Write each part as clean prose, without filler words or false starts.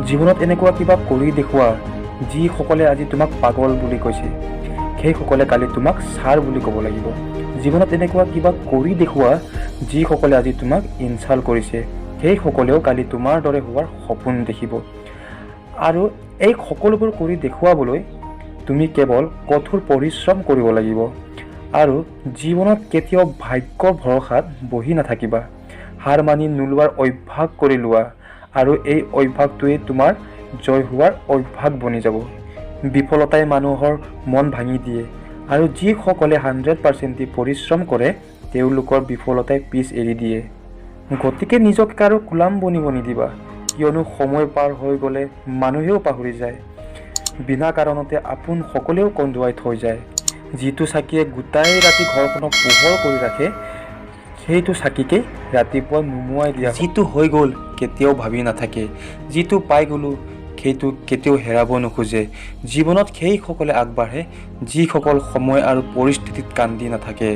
জীৱনত এনেকুৱা কিবা কৰি দেখুওৱা, যিসকলে আজি তোমাক পাগল বুলি কৈছে সেইসকলে কালি তোমাক ছাৰ বুলি ক'ব লাগিব। জীৱনত এনেকুৱা কিবা কৰি দেখুওৱা, যিসকলে আজি তোমাক ইনচাল্ট কৰিছে সেইসকলেও কালি তোমাৰ দৰে হোৱাৰ সপোন দেখিব। আৰু এই সকলোবোৰ কৰি দেখুৱাবলৈ তুমি কেৱল কঠোৰ পৰিশ্ৰম কৰিব লাগিব। আৰু জীৱনত কেতিয়াও ভাগ্যৰ ভৰসাত বহি নাথাকিবা। হাৰ মানি নোলোৱাৰ অভ্যাস কৰি লোৱা আৰু এই অভ্যাসটোৱেই তোমাৰ জয় হোৱাৰ অভ্যাস বনি যাব। বিফলতাই মানুহৰ মন ভাঙি দিয়ে আৰু যিসকলে 100% দি পৰিশ্ৰম কৰে তেওঁলোকৰ বিফলতাই পিছ এৰি দিয়ে। গতিকে নিজকে কাৰো গোলাম বনিব নিদিবা, কিয়নো সময় পাৰ হৈ গ'লে মানুহেও পাহৰি যায়। বিনা কাৰণতে আপোন সকলেও কন্দুৱাই থৈ যায়। যিটো চাকিয়ে গোটেই ৰাতি ঘৰখনক পোহৰ কৰি ৰাখে, সেইটো চাকিকেই ৰাতিপুৱা নুমুৱাই দিয়া। যিটো হৈ গ'ল কেতিয়াও ভাবি নাথাকে, যিটো পাই গ'লোঁ সেইটো কেতিয়াও হেৰাব নোখোজে। জীৱনত সেইসকলে আগবাঢ়ে যিসকল সময় আৰু পৰিস্থিতিত কান্দি নাথাকে।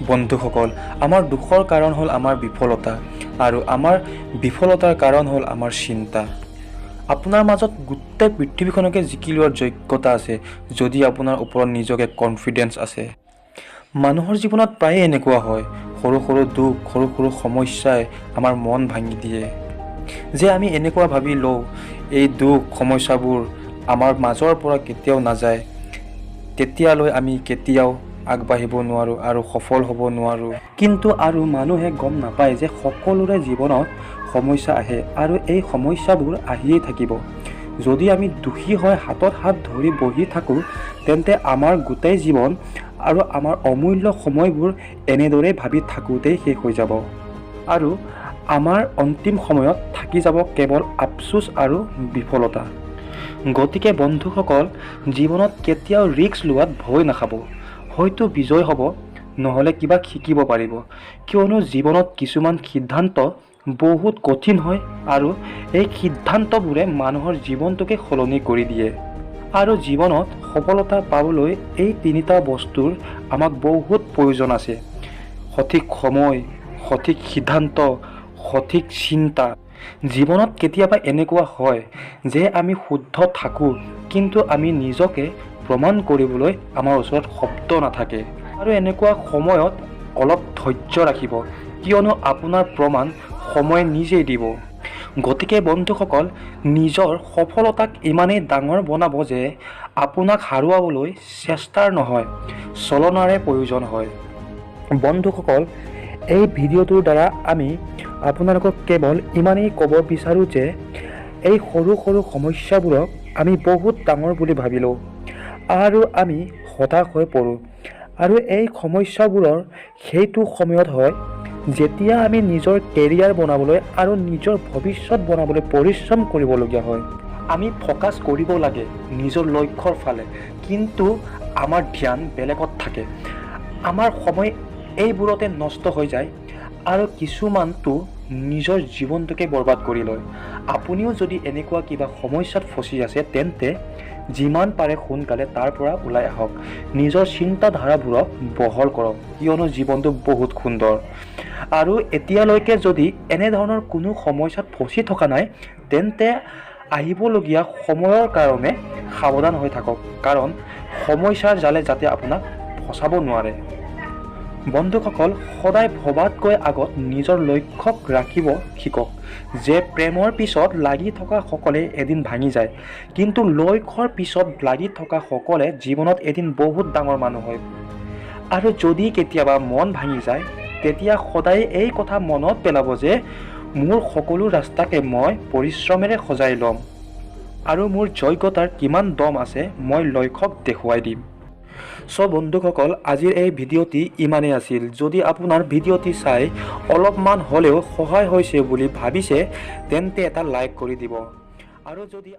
বন্ধুসকল, আমাৰ দুখৰ কাৰণ হ'ল আমাৰ বিফলতা আৰু আমাৰ বিফলতাৰ কাৰণ হ'ল আমাৰ চিন্তা। আপোনাৰ মাজত গোটেই পৃথিৱীখনকে জিকি লোৱাৰ যোগ্যতা আছে, যদি আপোনাৰ ওপৰত নিজকে কনফিডেঞ্চ আছে। মানুহৰ জীৱনত প্ৰায়ে এনেকুৱা হয়, সৰু সৰু দুখ, সৰু সৰু সমস্যাই আমাৰ মন ভাঙি দিয়ে। যে আমি এনেকুৱা ভাবি লওঁ, এই দুখ সমস্যাবোৰ আমাৰ মাজৰ পৰা কেতিয়াও নাযায়, তেতিয়ালৈ আমি কেতিয়াও আগবাঢ়িব নোৱাৰোঁ আৰু সফল হ'ব নোৱাৰোঁ। কিন্তু আৰু মানুহে গম নাপায় যে সকলোৰে জীৱনত সমস্যা আহে আৰু এই সমস্যাবোৰ আহিয়েই থাকিব। যদি আমি দুখী হৈ হাতত হাত ধৰি বহি থাকোঁ, তেন্তে আমাৰ গোটেই জীৱন আৰু আমাৰ অমূল্য সময়বোৰ এনেদৰেই ভাবি থাকোঁতেই শেষ হৈ যাব আৰু আমাৰ অন্তিম সময়ত থাকি যাব কেৱল আফচোচ আৰু বিফলতা। গতিকে বন্ধুসকল, জীৱনত কেতিয়াও ৰিস্ক লোৱাত ভয় নাখাব। হয়তো বিজয় হ'ব, নহ'লে কিবা শিকিব পাৰিব। কিয়নো জীৱনত কিছুমান সিদ্ধান্ত বহুত কঠিন হয় আৰু এই সিদ্ধান্তবোৰে মানুহৰ জীৱনটোকে সলনি কৰি দিয়ে। আৰু জীৱনত সফলতা পাবলৈ এই তিনিটা বস্তুৰ আমাক বহুত প্ৰয়োজন আছে: সঠিক সময়, সঠিক সিদ্ধান্ত, সঠিক চিন্তা। জীৱনত কেতিয়াবা এনেকুৱা হয় যে আমি শুদ্ধ থাকোঁ, কিন্তু আমি নিজকে প্ৰমাণ কৰিবলৈ আমাৰ ওচৰত শব্দ নাথাকে। আৰু এনেকুৱা সময়ত অলপ ধৈৰ্য ৰাখিব, কিয়নো আপোনাৰ প্ৰমাণ সময়ে নিজেই দিব। গতিকে বন্ধুসকল, নিজৰ সফলতাক ইমানেই ডাঙৰ বনাব যে আপোনাক হাৰুৱাবলৈ চেষ্টাৰ নহয়, ছলনাৰে প্ৰয়োজন হয়। বন্ধুসকল, এই ভিডিঅ'টোৰ দ্বাৰা আমি আপোনালোকক কেৱল ইমানেই ক'ব বিচাৰোঁ যে এই সৰু সৰু সমস্যাবোৰক আমি বহুত ডাঙৰ বুলি ভাবি লওঁ আৰু আমি হতাশ হৈ পৰোঁ। আৰু এই সমস্যাবোৰৰ সেইটো সময়ত হয় যেতিয়া আমি নিজৰ কেৰিয়াৰ বনাবলৈ আৰু নিজৰ ভৱিষ্যত বনাবলৈ পৰিশ্ৰম কৰিবলগীয়া হয়। আমি ফ'কাছ কৰিব লাগে নিজৰ লক্ষ্যৰ ফালে, কিন্তু আমাৰ ধ্যান বেলেগত থাকে। আমাৰ সময় এইবোৰতে নষ্ট হৈ যায় আৰু কিছুমানতো নিজৰ জীৱনটোকে বৰবাদ কৰি লয়। আপুনিও যদি এনেকুৱা কিবা সমস্যাত ফচি আছে, তেন্তে যিমান পাৰে সোনকালে তাৰ পৰা ওলাই আহক। নিজৰ চিন্তাধাৰাবোৰক বহল কৰক, কিয়নো জীৱনটো বহুত সুন্দৰ। আৰু এতিয়ালৈকে যদি এনেধৰণৰ কোনো সমস্যাত ফচি থকা নাই, তেন্তে আহিবলগীয়া সময়ৰ কাৰণে সাৱধান হৈ থাকক, কাৰণ সমস্যাৰ জালে যাতে আপোনাক ফচাব নোৱাৰে। বন্ধুসকল, সদায় ভবাতকৈ আগত নিজৰ লক্ষ্যক ৰাখিব শিকক যে প্ৰেমৰ পিছত লাগি থকা সকলে এদিন ভাঙি যায়, কিন্তু লক্ষ্যৰ পিছত লাগি থকা সকলে জীৱনত এদিন বহুত ডাঙৰ মানুহ হয়। আৰু যদি কেতিয়াবা মন ভাঙি যায়, তেতিয়া সদায় এই কথা মনত পেলাব যে মোৰ সকলো ৰাস্তাকে মই পৰিশ্ৰমেৰে সজাই ল'ম আৰু মোৰ যোগ্যতাৰ কিমান দম আছে মই লক্ষ্যক দেখুৱাই দিম। চ' বন্ধুসকল, আজিৰ এই ভিডিঅ'টি ইমানেই আছিল। যদি আপোনাৰ ভিডিঅ'টি চাই অলপমান হ'লেও সহায় হৈছে বুলি ভাবিছে, তেন্তে এটা লাইক কৰি দিব। আৰু যদি